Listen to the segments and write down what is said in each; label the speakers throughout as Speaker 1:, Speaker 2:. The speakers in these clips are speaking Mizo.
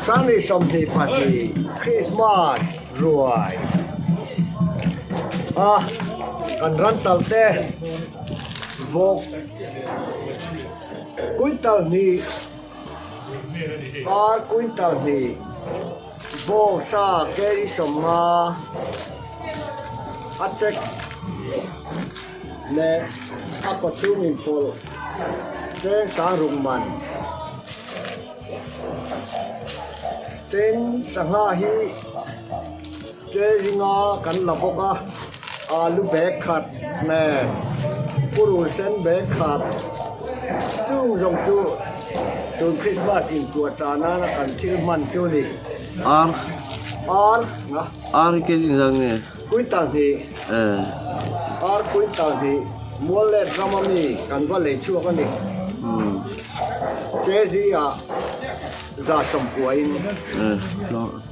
Speaker 1: Sangni 22 Christmas ruai a kan ran tal te vawk quintal hnih ar quintal hnih bawng sa kg 50 a chek leh a kaw chhung inpawlh cheng sang ruk man. Tin sangha hi kg nga kan la bawk a alu bag khat nen purun sen bag khat chung zawng chu tun Christmas inkuah chah nana kan thil hman chu a ni.
Speaker 2: Ar
Speaker 1: Ar nga.
Speaker 2: Ar hi kg engzat nge?
Speaker 1: Quintal hnih. Ar quintal hnih mual let rama mi kan va lei chhuak a ni. Kg ah 190 in.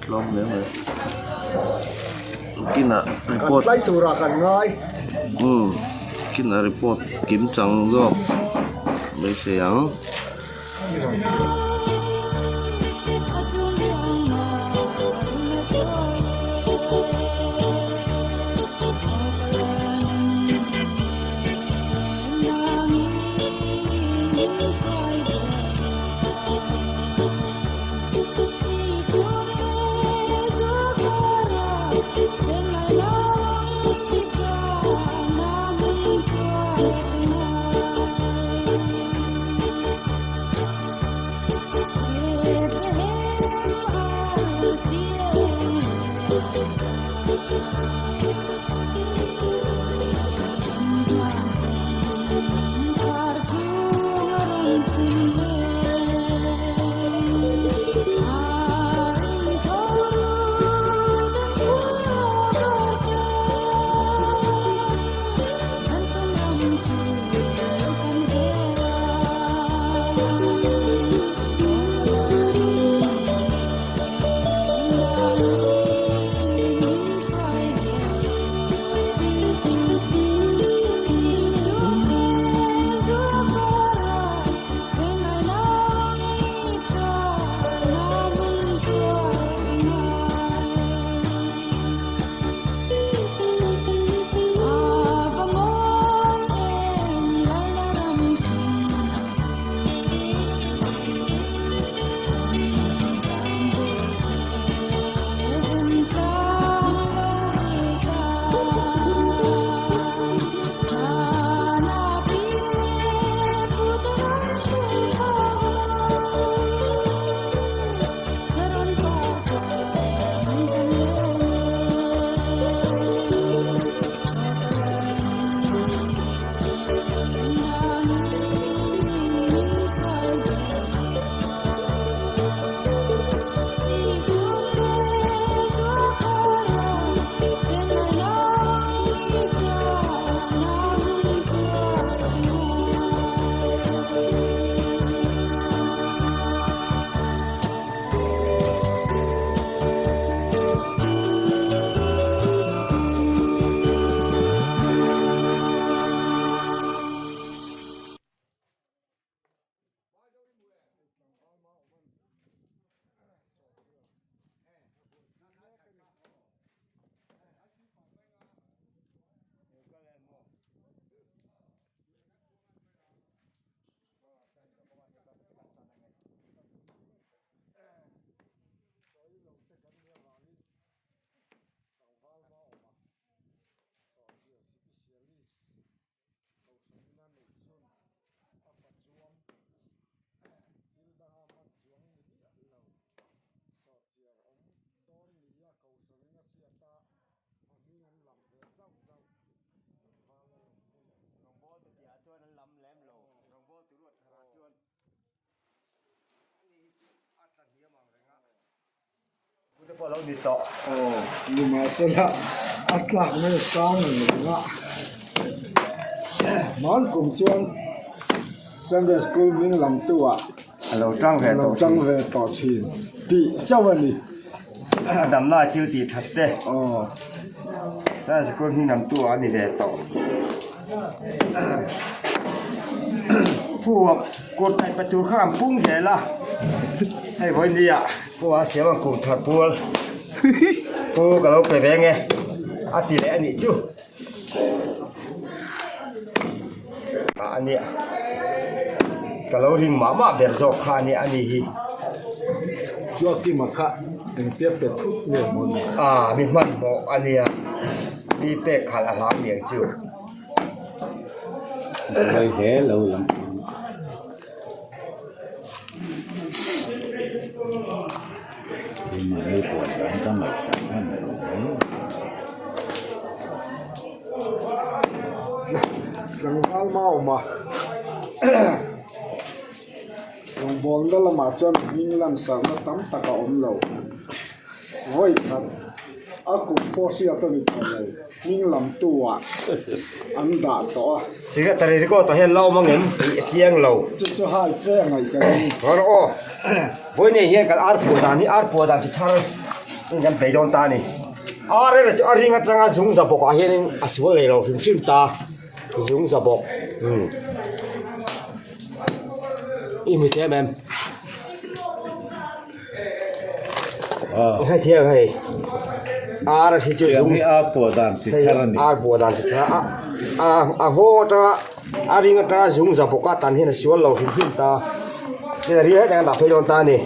Speaker 2: Tlawm hle mai. Kinah
Speaker 1: report. Kan tlai turah kan ngai.
Speaker 2: Kinah report kim chang zawk beisei ang.
Speaker 1: Te pawh a lo ni tawh.
Speaker 3: Aw, nimahsela a tlak mai sang ang reng a. Hman kum chuan Sunday School hming lam tu ah
Speaker 1: a lo tang ve
Speaker 3: tawh tang ve tawh thin tih chauh a ni.
Speaker 1: A damna thil tih that te.
Speaker 3: Aw.
Speaker 1: Sunday School hming lam tu ah a ni ve tawh. Phu kut paih pa tur kha an pung zel a hei vawiin ni ah. Pu a siam ang kum thar pual pu ka lo pe ve nge a ti leh a nih chu ah a nia ka lo ring mah mah ber zawk kha a nia a ni hi.
Speaker 3: Chuakima kha engtia pe thut nge maw ni?
Speaker 1: Ah mi hmanhmawh a nia mi pek khalh a hlau niang chu.
Speaker 4: Buai hle lo lang. Keimahni puan dan ka ngaihsak hman lo mai.
Speaker 3: Tlangval Mauma rawngbawlna lamah chuan hming lansarhna tam tak a awm lo. Vawi khat a kum pawh hriat a ni tawh lo. Hming lam tu ah an dah tawh a.
Speaker 1: Secretary record ah hian la awm ang em tih a chiang lo.
Speaker 3: Chu chu hai fe a ngaih ka ring.
Speaker 1: Rawh rawh aw. Vawiinei hian kan ar puah dan hi ar puah dan chi thar in kan bei dawn ta a ni. Ar erawh chu a ring atanga zung za bawk ah hianin a sual leh lo hrim hrim ta. Zung za bawk. Umm. I hmu thiam em? Hei thiam hei ar hi chu
Speaker 4: Tiang hi ar puah dan chi thar a ni.
Speaker 1: Ar puah dan chi thar a a a nghawng atanga a ring atanga zung za bawk a tan hian a sual lo hrim hrim ta tin a ri hetah hian a dah phei dawn ta a ni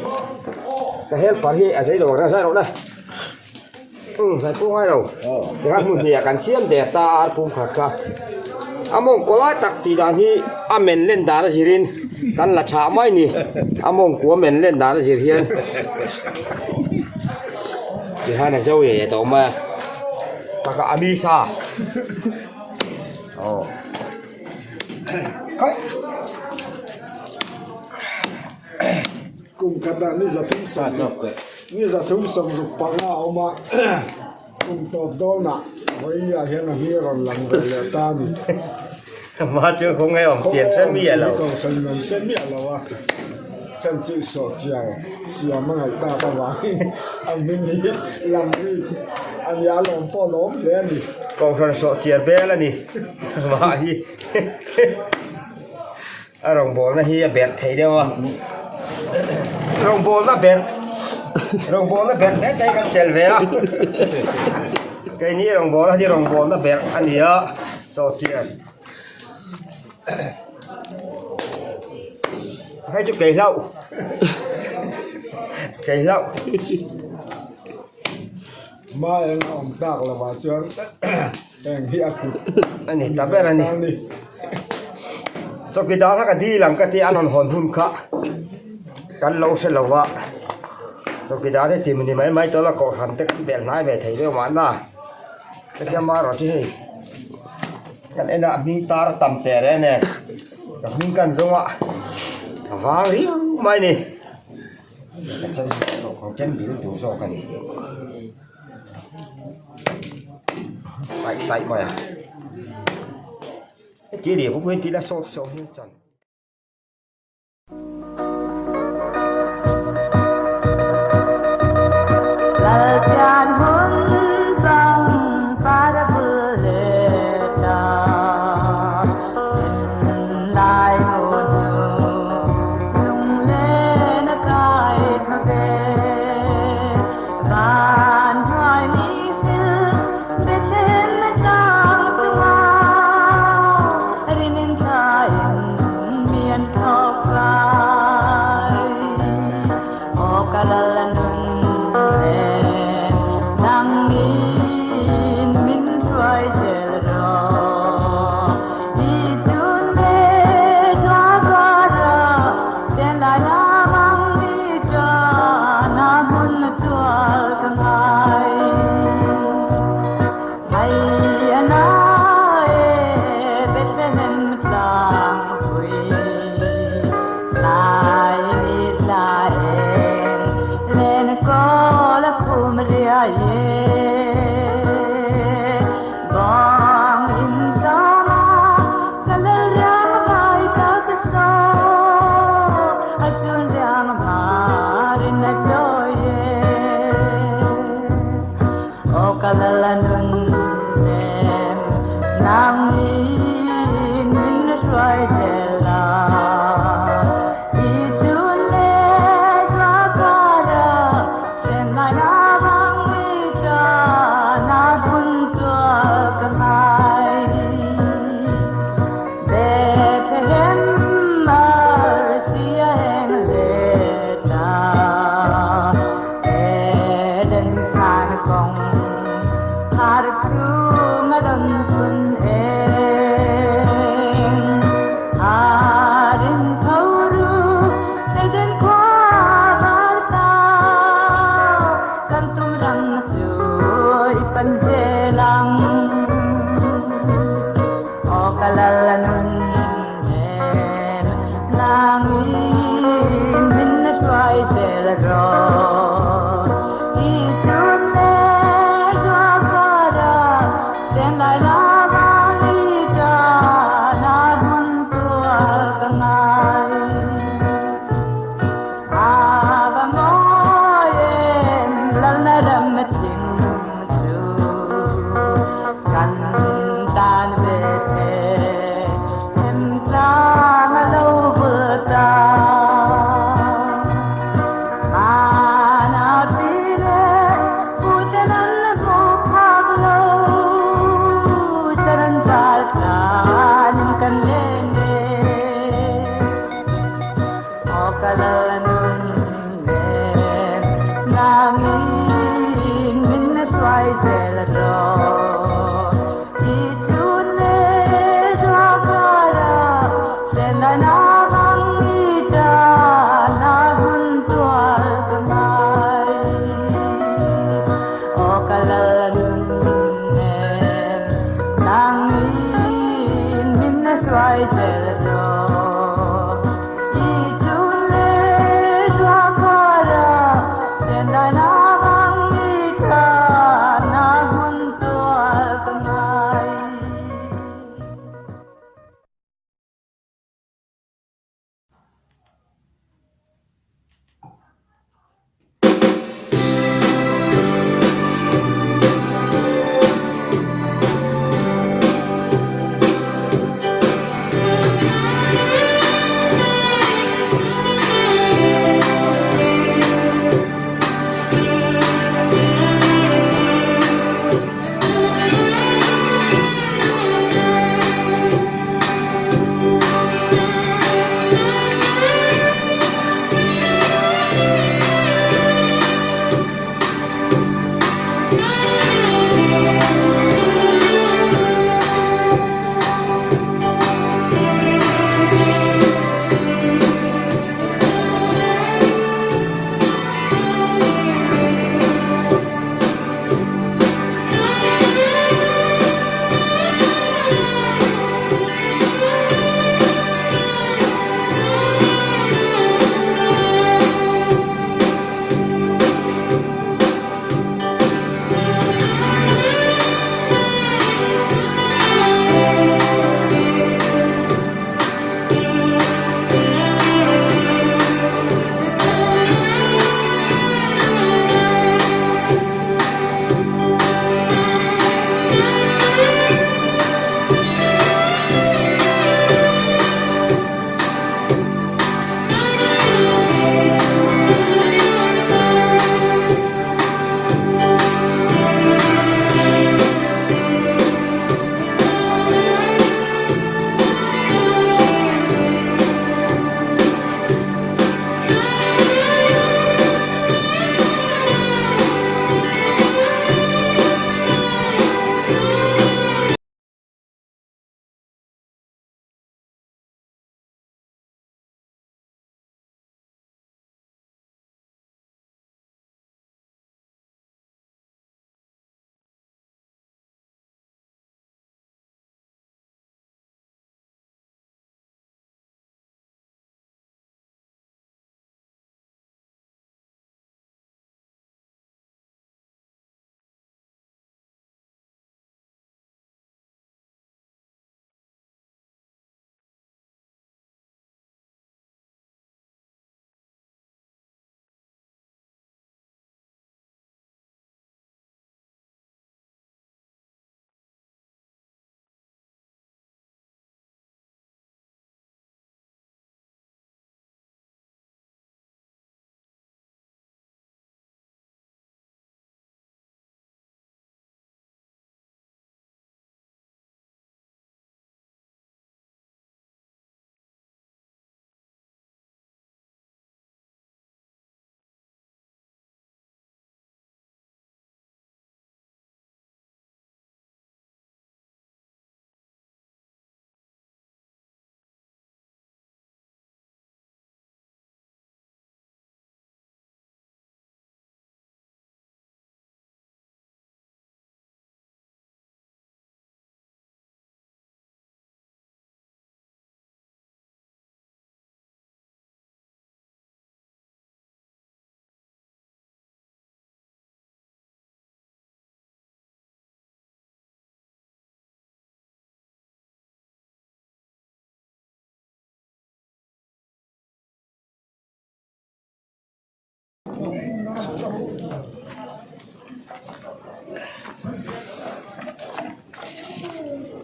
Speaker 1: ka helper hi a zei lo ang reng a zai rawh le umm zai pawh ngai lo tikhan hmun hnih ah kan siam der ta a ar pum khat kha a mawngkaw lai tak tih dan hi a men len dan a zirin kan la chhah mai ni a mawngkua men len dan a zir hian tikhan a zo ngei a tawh mai a taka a mi sa aw khaih.
Speaker 3: Kum khatah ni 360 ni 365 a awm a, kum tawp dawnah vawinia hian a hming a rawn lang ve leh ta a ni.
Speaker 1: Hma chu khaw nge awm pian hre miah lo.
Speaker 3: Khaw nge awm pian hre miah lo a, chhan chu sawh chiang siam a ngaih tak avangin a hming hi lang rik a nia a lawm pawh a lawm hle a ni.
Speaker 1: Kohhran sawh chiar bel a ni mah hi. A rawngbawlna hi a berh thei deuh a, rawngbawlna berh rawngbawlna berh te te kan chelh ve a, keini rawngbawlna hi rawngbawlna berh a ni a, saw chian hei chu kei hlauh kei hlauh.
Speaker 3: Hma eng a awm tak lovah chuan Heng hi a kut
Speaker 1: a ni ta ber a ni. Chawkidar kha ka dil ang ka tia an rawn hawn hun kha kan lo hre lo va, chawkidar hi tim ni mai mai tawh la kohhran te kan bel hnai ve thei deuh mahna hetiang marawh chu hei kan en a hming tar a tam teh reng nen ka hming kan zawng a a vang riau mai a ni ka chen ka chen bil tur zawk a ni. Taih taih mai a heti leh pawh hian tila sawt sawh hian chan.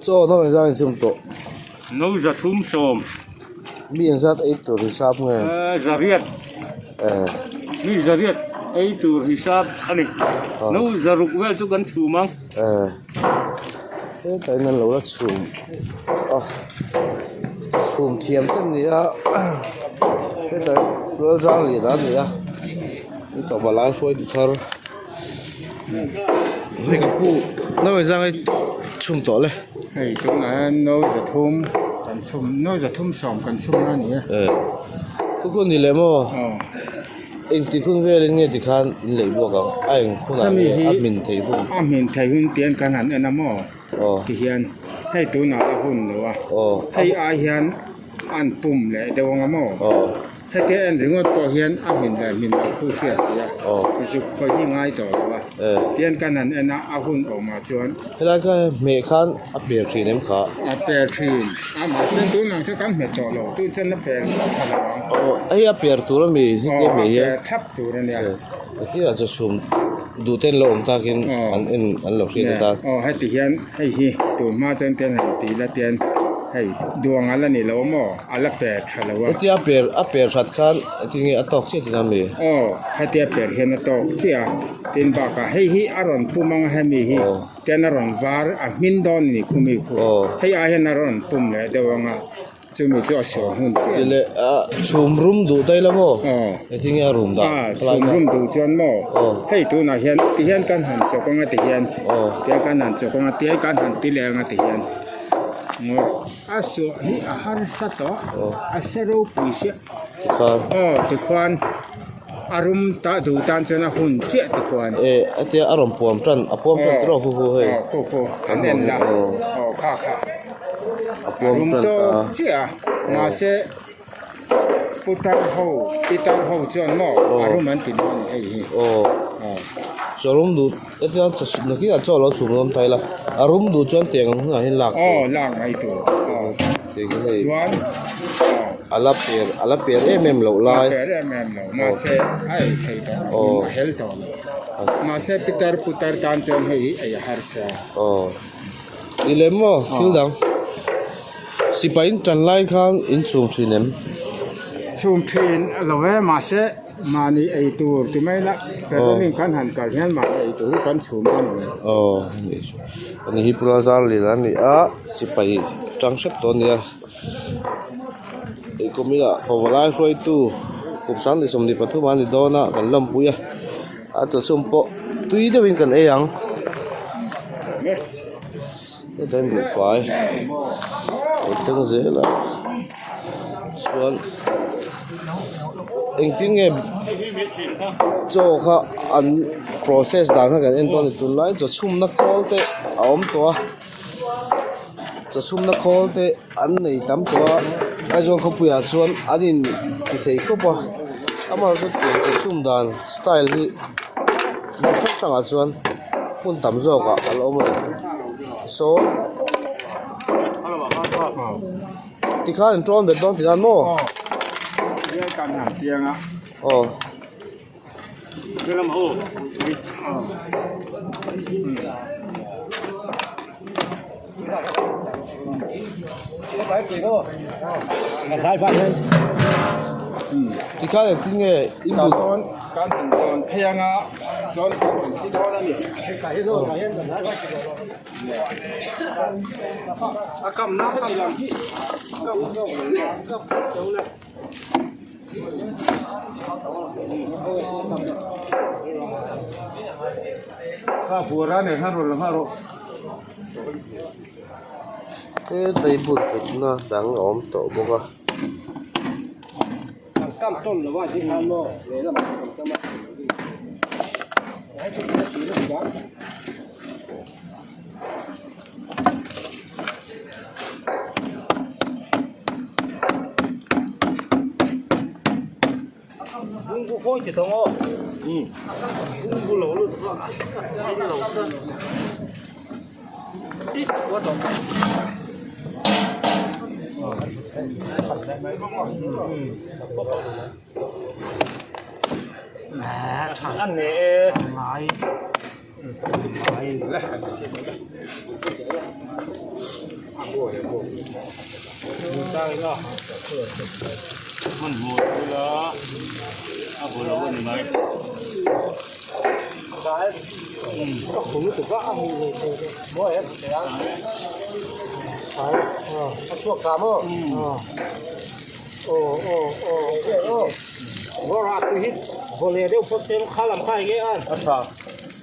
Speaker 2: Chaw no engzat in chhung tawh?
Speaker 5: No 370.
Speaker 2: Mi engzat ei tur hisap nge?
Speaker 5: Zariat. Mi zariat ei tur hisap a ni. No zaruk vel chu kan chhum ang.
Speaker 2: Hetah hian an lo la chhum a chhum thiam te an ni a hetah hian Lalzangliana a ni a mipa palai hruai tu thar hei ka pu no engzang nge chhum tawh le.
Speaker 3: Hei tunah hian no 300 kan chhum.
Speaker 6: chhum no 370 kan chhum a ni e.
Speaker 2: Eh khu khu ni leh maw?
Speaker 6: Aw.
Speaker 2: Engtik hun velin nge tikhan in leih buak ang? A eng hunah nge a hmin thei hun?
Speaker 6: A hmin thei hun tian kan han en a maw?
Speaker 2: Aw.
Speaker 6: Tihian hei tunah a hun lo a.
Speaker 2: Aw.
Speaker 6: Hei ai hian an pum leh deuh ang a maw?
Speaker 2: Aw.
Speaker 6: Hetia en ringawt pawh hian a hmin leh hmin loh thu hriat theih a,
Speaker 2: Aw.
Speaker 6: zuk khawih hi ngai tawh lo a.
Speaker 2: Eh.
Speaker 6: Tian kan han en a, a hun awmah chuan.
Speaker 2: Helai kha hmeh khan a per thin em kha?
Speaker 6: A per thin. A mahse tunah chuan kan hmet tawh lo, tun chuan a per tha lo ang.
Speaker 2: Aw, hei a per tur a mi hetia
Speaker 6: Aw,
Speaker 2: hmeh
Speaker 6: a
Speaker 2: hian.
Speaker 6: per thlap tur a nia.
Speaker 2: Eh, hetia chu chhum duh ten lo awm takin
Speaker 6: Aw.
Speaker 2: an en an lo hriat atan.
Speaker 6: Aw, heti hian hei hi tun hma chuan tian han ti la tian hei duang a la ni lo maw? A la per tha lo a.
Speaker 2: Hetia per a per that khan tinge a tawk chiah tina mi?
Speaker 6: Aw, hetia per hian a tawk chiah a. Tin bakah hei hi a rawn pum ang a hemi hi tian a rawn var a hmin dawn a ni khu mi khu. Hei ai hian a rawn pum leh deuh ang a, chumi chu a sawn hun chiah a ni.
Speaker 2: Leh a chhum rum duh daih la maw?
Speaker 6: Aw.
Speaker 2: Engtin nge a rum dah?
Speaker 6: A chhum rum duh chuan maw?
Speaker 2: Aw.
Speaker 6: Hei tunah hian tihian kan han chawk ang a tihian.
Speaker 2: Aw.
Speaker 6: Tihian kan han chawk ang a, tihian kan han ti leh ang a tihian. Ngaw. A suah hi a harsa tawh a se ropui sia
Speaker 2: Tikhuan.
Speaker 6: Aw tikhuan a rum ta duh tan chuan a hun chiah tikhuan.
Speaker 2: Eh a tia a rawn puam tan a puam tan tawh khu khu hei.
Speaker 6: Aw khu khu an en la aw kha kha.
Speaker 2: A puam tan ta.
Speaker 6: A rum tawk chiah a mahse putar ho pitar ho chuan maw a rum an ti dawn a ni hei hi.
Speaker 2: Aw chaw rum duh Hetiang chaw nakinah chaw lo chhum dawn ta ila a rum duh chuan tiang ang hunah hian lak tur.
Speaker 6: Aw lak mai tur aw.
Speaker 2: Tiang hian hei
Speaker 6: Chuan aw.
Speaker 2: A la per a la per em em loh lai.
Speaker 6: A per em em lo mahse a ei thei tawh lo a hel tawh lo. Mahse pitar putar tan chuan hei hi ei a harsa.
Speaker 2: Aw i lem maw thil dang sipai in tan lai khan in chhum thin em?
Speaker 6: Chhum thin lo e mahse. Mahni ei tur ti mai la, petrol kan han kal hian mahni ei tur hi kan chhum a ni mai.
Speaker 2: Aw, ani chu. Ani hi Pula Zarlil a ni a, sipai tang hrep tawh a ni a. Ei kumina pawvalai hruaitu kum 23 a ni dawn a, kan lawmpui a. A chawchhum pawh tui deuhin kan ei ang. Heta hi buhfai a thleng zel a chuan engtin nge chaw kha an process dan kha kan en dawn a ni tunlai chaw chhumna khawl te a awm tawh a chaw chhumna khawl te an nei tam tawh a Aizawl khawpuiah chuan an in ti thei khawp a amaherawhchu chaw chhum dan style hi hmun hrang hrangah chuan. Hmun tam zawkah a la awm a ni saw tikhan an tawn bet dawn tikhan maw aw. Tikhan engtin nge in
Speaker 6: Tah sawn kan han tawn phei anga chuan kan han thi dawn a ni.
Speaker 2: Hetlai hmun thutna dang a awm tawh bawk a.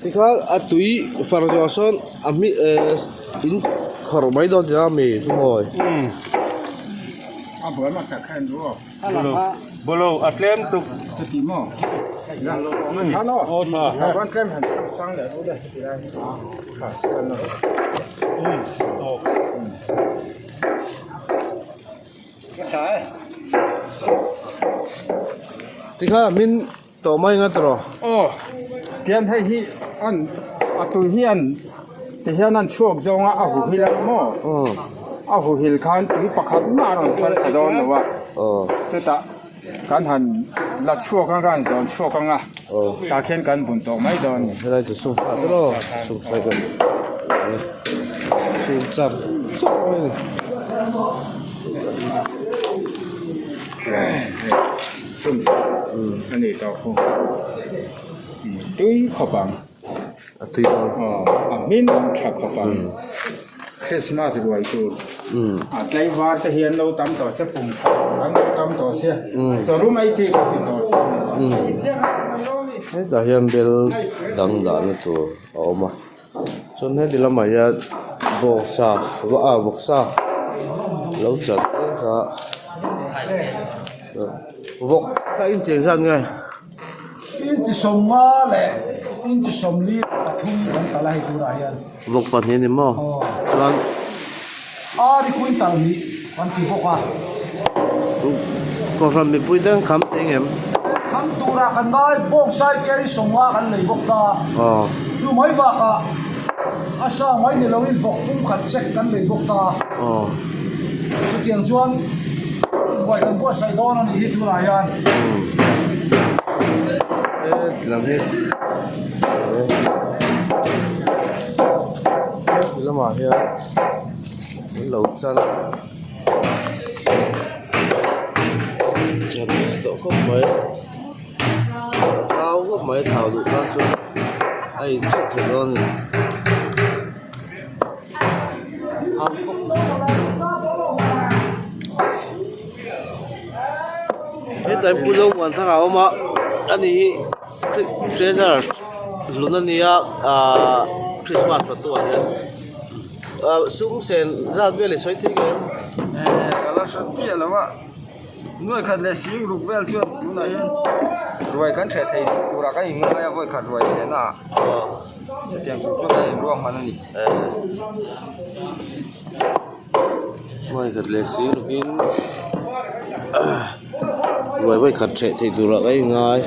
Speaker 2: Tikhan a tui far zawh sawn a hming ehh in khawrh mai dawn tih a mi chu mawi.
Speaker 6: A bual hmasa khan ru aw.
Speaker 5: Bolo a tlem tuk.
Speaker 6: Chuti maw? Khan aw. Kha chuan tlem han sang leh u le heti lai hi. Kha sian aw.
Speaker 2: Tikhan a hmin tawh mai nga tawh.
Speaker 6: Aw tian hei hi an a tui hian ti hian an chhuak zawng a a huhil ang maw a huhil khan tui pakhat mah a rawn far thla dawn lo a chutah kan han la chhuak ang a kan zawn chhuak ang a tah khian kan bun tawh mai dawn a ni.
Speaker 2: Helai chu sum fah tawh aw sum fai kan chhum char char mai a ni.
Speaker 6: Sum a ni tawh khu tui khawp ang
Speaker 2: a tui dawn
Speaker 6: aw a hmin tha khawp ang Christmas ruai tur a tlaivar te hian lo tam tawh se pum tha an lo tam tawh se chawlum ei chi ka ti tawh se
Speaker 2: hetah hian bel dang dahna tur a awm a chuan heti lamah hian bawngsa ah vawksa lo chan mek a. Vawk kha inchi engzat nge?
Speaker 7: Inchi sawmnga leh inchi sawmli pathum kan tal a hei turah hian.
Speaker 2: Vawk pahnih a ni maw?
Speaker 7: Aw.
Speaker 2: Chuan.
Speaker 7: Ari quintal hnih kan ti bawk a.
Speaker 2: Kohhran mipui te an kham thei ngem?
Speaker 7: Kham turah kan ngai bawngsai kei sawmnga kan lei bawk ta.
Speaker 2: Aw.
Speaker 7: Chu mai bakah a sa mai ni loin vawk pum khat check kan lei bawk ta.
Speaker 2: Aw.
Speaker 7: Chutiang chuan buai kan buatsaih dawn a nih hi tunah hian.
Speaker 2: He lam hi he lamah hian an lo chan a chan tawh khawp mai a thau khawp mai thau duh tan chuan a in chauh thei dawn a ni. Hetlai pu Zomuan thar a awm a ani hi treasure hlun a ni a ahh christmas fatu ah hian ahh sum sen zat vel i sawi thei ngei em?
Speaker 8: Ka la hre chiah lo a nuai khat leh sing ruk vel chuan tunah hian ruai kan hreh thei turah kan inngai a vawikhat ruai thehna ah. Chutiang tur chuan kan inruak hman a ni.
Speaker 2: Vawi khat leh si lukin ruai vawi khat hreh theih turah ka inngai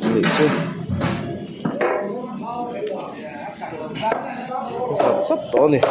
Speaker 2: a nih chu. A sap sap tawh a ni.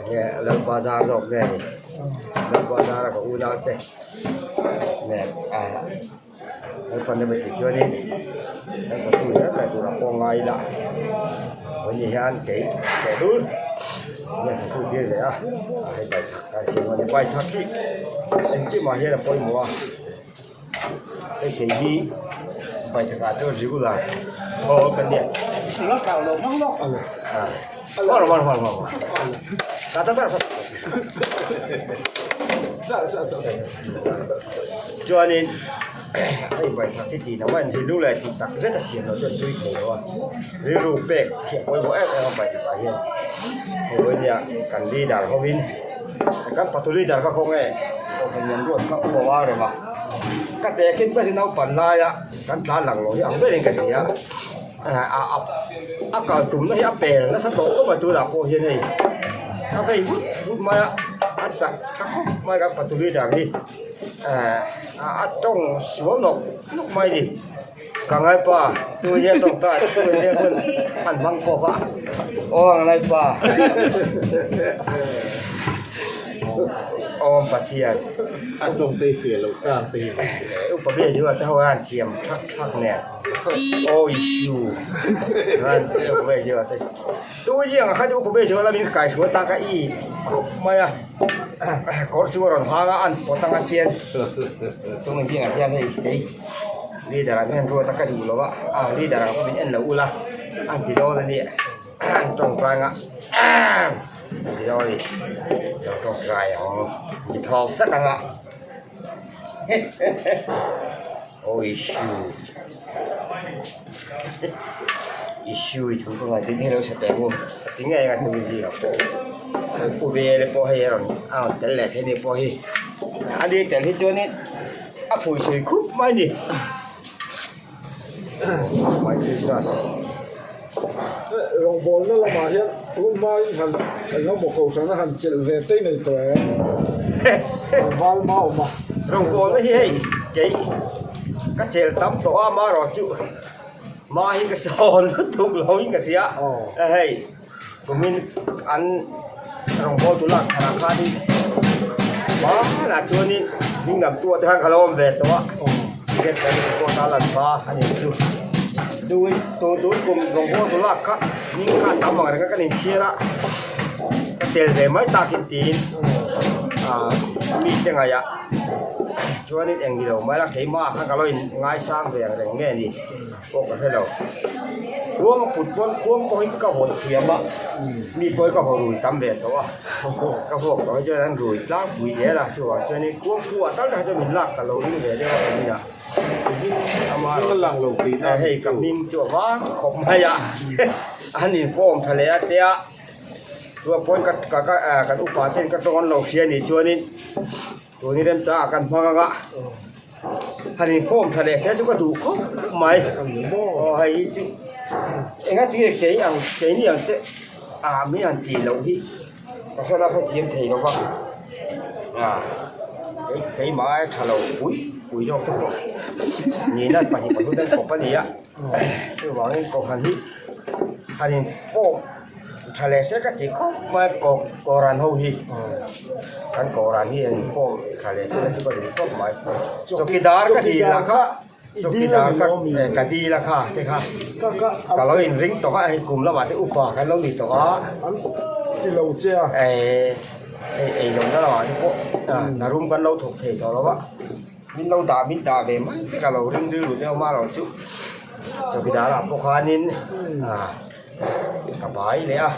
Speaker 1: Nge Lalpa zar zawk nge ni Lalpa zara ka unau te nen ah Lalpan emaw tih chuanin kan fatu zel mai turah pawh ngai ila vawiin hian kei tehlul nge fatu tir ve a hei baithak ka siam a ni baithak hi engkimah hian a pawimawh a hei kei hi baithakah chuan regular aw ka nia chuanin. Hei vaithak hi tih loh a inrilru leh tih tak zet a siam loh chuan tui thei lo a, rilru pek hi a pawimawh em em a vaithakah hian hei vawinia kan leader hovin kan fatu leader kha khawnge kohhran lian ruat kha u a rem a, ka tehkhin ber hi naupan laia kan tlan lang lo hi ang berin ka hria a a kal tumna hi a pel nasa tawh khawp a tunah pawh hian hei a vei vut vut mai a a chak tha khawp mai kan fatu leader hi. Eh a tawng sual nawk nawk mai ni ka ngaipa tu hian tawng ta tu hian hun an hmang pawk a aw ang ngaipa awm pathian
Speaker 4: a tawng te fiah loh chang te hi
Speaker 1: upa ber chu te ho hian thiam thak thak nen aw isu chuan upa ber chu te tu hian kha chu upa ber chu lamin kai hruai ta ka i khawp mai a. Kawr chu a rawn hang a, an pawt anga tian chung zingah hian hei kei leader ah hian ruat a ka duh lo a, a leader ang pawh min en lo ula an ti dawn a nia an tawngtai anga an ti dawn a ni lo tawngtai ang mi thawk zet anga awi Issue i thu ka ngaihtuah hi lo sa teh ang u tinge eng a hnu zingah pawh pu ve te pawh hei a rawn a rawn tel leh thei ni pawh hi a ni tel hi chuanin a phui sawi khup mai a ni my Christmas
Speaker 3: rawngbawlna lamah hian tun hmain han eng emaw kohhrana han chelh ve te nei tawh em val ma awm a
Speaker 1: rawngbawlna hi hei kei ka chelh tam tawh a amaherawh chu hma hi ka sawn lutuk lo in ka hria hei kumin an rawngbâwl tu lak thar ah khanin hmanah chuanin hming lam tu ah te khan ka lo awm ve tawh a ticket kan report a lan hma a ni chu tui tun tun kum rawngbâwl tu lak kha hming kha a tam ang reng a kan inchhiar a ka tel ve mai takin tiin ah mite ngaihah chuanin eng ni lo mai la keimah khan ka lo in ngaisang ve ang reng nge ni. pawh ka hre lo khuang a put pawn khuang pawh hi ka hawn thiam a mi pawh hi ka haw rui tam ve tawh a ka hawk tawh hi chuan an rui tlangpui zel a chuvang chuanin khuang phu ah tal tak chuan min lak ka lo ring ve deuh a ka hming ah hei ka hming chu a vang khawp mai a an inform tha leh a tia chuan pawn ka kan upa ten ka tawng an lo hria anih chuanin. Tuni remchang ah kan hmang anga han inkhawm tha leh se chu ka duh khawp mai aw hei hi chu enga tinge kei ang keini ang te ah mi han tih loh hi ka hre la hrethiam thei lo va ah kei keimah ai tha lo pui pui zawk te pawh nihna pahnih pathum te an kawp a ni a chuvangin kohhran hi han inkhawm. Tha leh se ka ti khawp mai a ko Koran ho hi kan Koran hi an form tha leh se chu ka ti khawp mai chawkidar ka dil a kha chawkidar ka ka dil a kha te kha ka lo in ring tawh a hei kum lamah te upa kan lo ni tawh a
Speaker 3: an ti lo che a
Speaker 1: eh hei eizawnna lamah te pawh hna rum kan lo thawk thei tawh lo a min lo dah min dah ve mai te ka lo ring rilru deuh a amaherawhchu chu chawkidar ah pawh khanin ah. Ka bai leh a,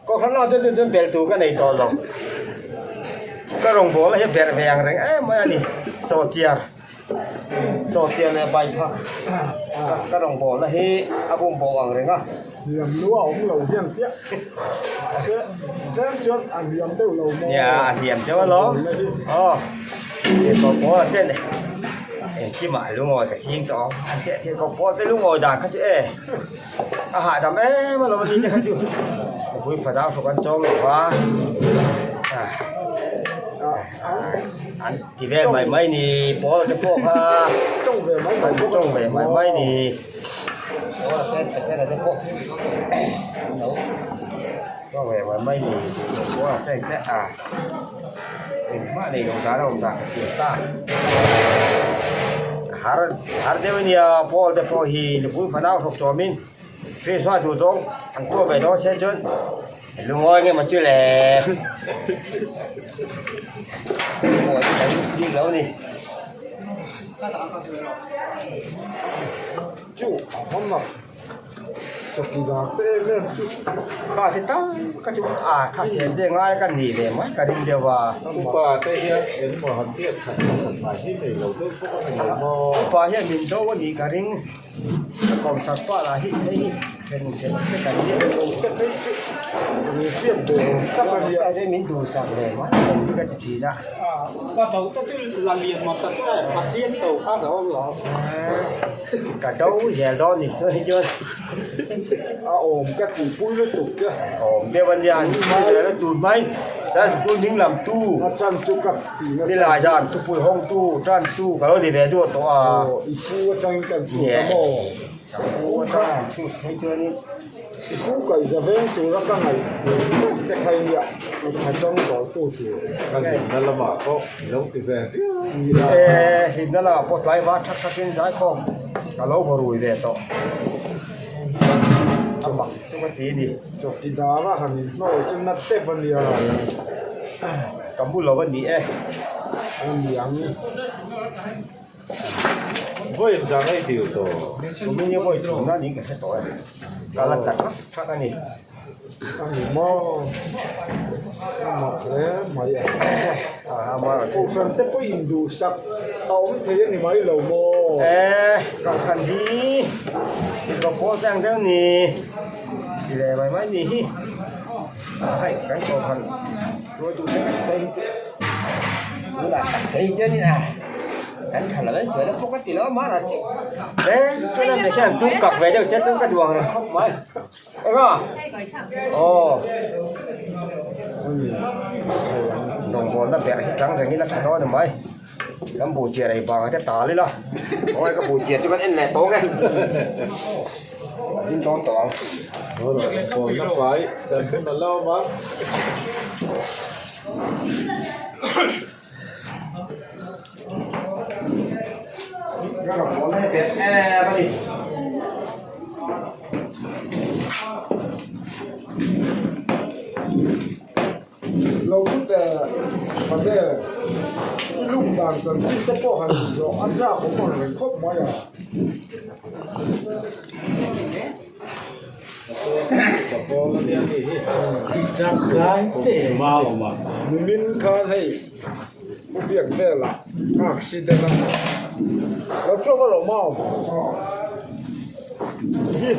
Speaker 1: Kohhran lamah chuan chuan chuan belh tur ka nei tawh lo. Ka rawngbawlna hi berh ve ang reng em mai a ni. Sawhchiar, sawhchiar leh bai kha ka rawngbawlna hi a bumboh ang reng a.
Speaker 3: Hliam lu a awm lo hian chiah mahse tlem chuan a hliam deuh lo maw?
Speaker 1: Nia a hliam deuh alawm. Aw. Thil pawl a ten engkimah lungawi ka ching tawh ang an teh thil pawl te lungawi dan kha chu e a hahdam em alawm ani te kha chu mipui fadang hruk an chawm lo va an ti vel mai mai ni pawl te pawh kha
Speaker 3: tawng ve mai mai
Speaker 1: bawk tawng ve mai mai ni pawl te te te pawh tawng ve mai mai ni pawl te te a. Engmah nei lo dan a awm dan ka thiam ta. Har har deuh a nia Paul te pawh hi nupui fanau hlawk chawmin Christmas duh zawng an tuah ve dawn se chuan lungawi nge maw chu le. Lungawi chu kan bik lo a ni.
Speaker 3: Chu a hawng a. Chawkidar te em em chu.
Speaker 1: Kha ti tak ka chu a tha sian te ngai ka ni ve mai ka ring deuh a.
Speaker 4: Upa te hian engmaw han biak khat khat mai hi nei lo deuh bawk a ni lo maw?
Speaker 1: Upa hian min do a nih ka ring. Ka kawm chak pah lah hi hei hi then then te kan nia.
Speaker 3: Lo te phei chu min hriat ve awm tak a nia.
Speaker 1: Te min duhsak ve mai awm hi ka ti thin a.
Speaker 5: Ka do te chu la lian mat ta chu e, Pathian do kha ka awm lo.
Speaker 1: Ka do zel dawn ni chuan hi chuan.
Speaker 3: A awm ka tihpui lutuk che.
Speaker 1: Awm deuh a nia, ni hmai zel a tur hmai. Chuan school hming lam tu.
Speaker 3: A chan chu ka tihna chan.
Speaker 1: Nilai zan thupui hawng tu, tan tu ka lo ni ve duah tawh a.
Speaker 3: Aw, i pu atangin kan chhut a maw?
Speaker 1: Ka pu atang an chhut phei chuanin.
Speaker 3: I pu kaihza veng tura ka ngaih tawk te kha i nia, mitha tawng dawltu tur.
Speaker 4: Ka hlimna lamah pawh i lo ti ve viau.
Speaker 1: E, hlimna lamah pawh tlaivar thak thakin zaikhawm ka lo vaw rui ve tawh. A mak chu ka ti a ni.
Speaker 3: Chawkidara han inhnawi chu na tep a nia.
Speaker 1: Ka mu lo a ni e.
Speaker 3: A niang.
Speaker 4: Vawiin zan ei dil tawh.
Speaker 1: Kumin hi vawi thumna niin ka hre tawh e. Ka la tla thak thak a ni.
Speaker 3: A ni maw? A mak hle mai a. Kohhran te pawh induhsak a awm thei a ni mai lo maw?
Speaker 1: E, kohhran hi mipa pawl te ang deuh ni. Ti leh mai mai ni hi. Hei kan kohhran hruaitu te kan phei hi chu tunah tak phei hi chuanin a kan tha lo em sual a pawh ka ti lo a mahna chu he chuan a hian tum kak ve deuh se chuan ka duh ang reng khawp mai eng a aw rawngbawlna ber hi chang rengin a tha dawn a ni mai. Kan buh chiah rei vang te tal ila khawnge ka buh chiah chu kan en leh tawng e a hlim dawn tawh ang.
Speaker 4: Rawngbawlna fai chan hun a la awm a.
Speaker 1: Ka rawngbawlna hi bet em a ni.
Speaker 3: Lo lut pade i lum dan chanchin te pawh han inzawh a chak awm ang reng khawp mai a. Nimin khan hei u biak velah accident a lo chhuak a lo mau hi.